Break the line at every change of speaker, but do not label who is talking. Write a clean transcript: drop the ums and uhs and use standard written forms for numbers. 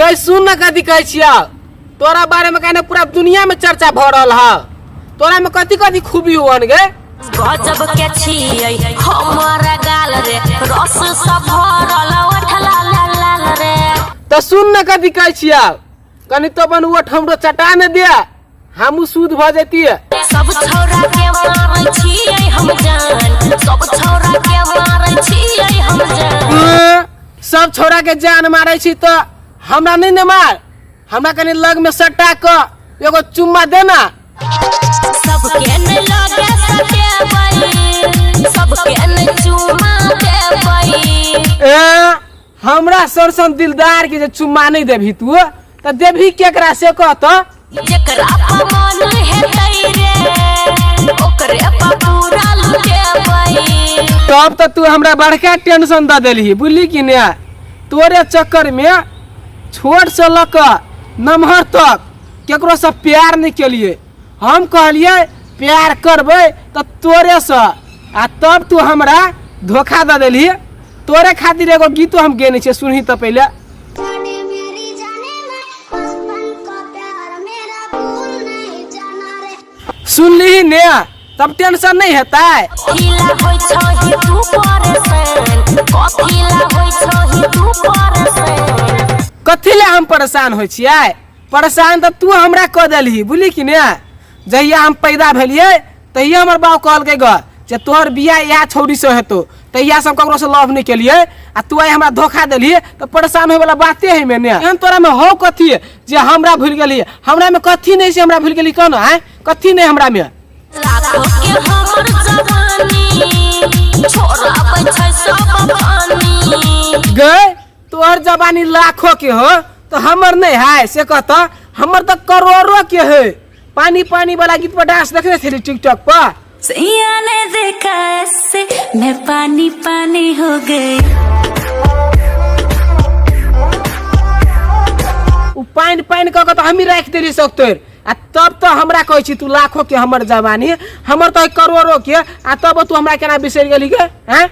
गई सुन न कथी कहै छिया, तोरा बारे में कहने पूरा दुनिया में चर्चा भ रहल है। तोरा में कथी कथी खूबी हुअन गे?
गजब के छियै हमर गाल रे, रस सब भरल ओठ लाल लाल रे।
तो सुन न कथी कहै छिया, कनी तो अपन ओठ हमरो चटा न दे, हमहू शुद्ध भ जैतियै।
सब छौरा के मारै छियै हम जान, सब छौरा के मारै छियै हम जान।
सब छौरा के जान मारै छी तऽ हमरा नहि ने मार, हमरा कनी लग में सटा क एगो चुम्मा देना।
सबके न लगे सटेबै, सबके न चुम्मा देबै।
ए हमरा सरसन दिलदार के जे चुम्मा नहीं देबही तू तऽ देबही केकरा से कह तऽ?
जेकरा पर मन हेतै रे ओकरे पर पूरा लुटेबै।
तब तऽ तू हमरा बड़का टेंशन दऽ देलही, बुझली कि ने? तोरे चक्कर में छोट से लऽ कऽ नमहर तक केकरो से प्यार नहीं केलिए। हम कहलिए प्यार करबै तऽ तोरे से, आ तब तू हमरा धोखा दऽ देलही। तोरे खातिर एगो गीतो हम गेने छियै, सुनही तऽ पहिले। सुनली ने तब टेंशन नहीं हेतै।
कथिला होइ छही तू परेशान, कथिला होइ छही तू परेशान।
कथी ले हम परेशान होइ छियै? परेशान तऽ तू हमरा कऽ देलही, बुझली कि ने? जहिया हम पैदा भेलियै तहिया हमर बाप कहलकै ग जे तोहर बियाह इएह छौड़ीसँ हेतौ, तहिया से हम ककरो से लव नहीं केलियै आ तू आइ हमरा धोखा देलही तऽ परेशान होय वाला बाते है में ने। एहन तोरा में हौ कथी जे हमरा भूलि गेली? हमरा में कथी नहीं से हमरा भूलि गेली कह न? आँय कथी नहीं हमरा में?
लाखों के हमर जवानी छोड़ाबै छै सब पानी।
गए तोहर जवानी लाखों के हो तो हमर नहीं है से कहता, हमर तो करोड़ों के है। पानी पानी वाला गीत पर डांस देखने थे टिकटॉक पर?
सैया ने देखा ऐसे मैं पानी पानी हो गई।
उ पानि पानि कऽ के तऽ हमही राखि देली सब तोर, आ तब तऽ हमरा कहै छी तू लाखों के हमर जवानी, हमर तऽ करोड़ों के, आ तब तू हमरा केना बिसरि गेली गे? आँय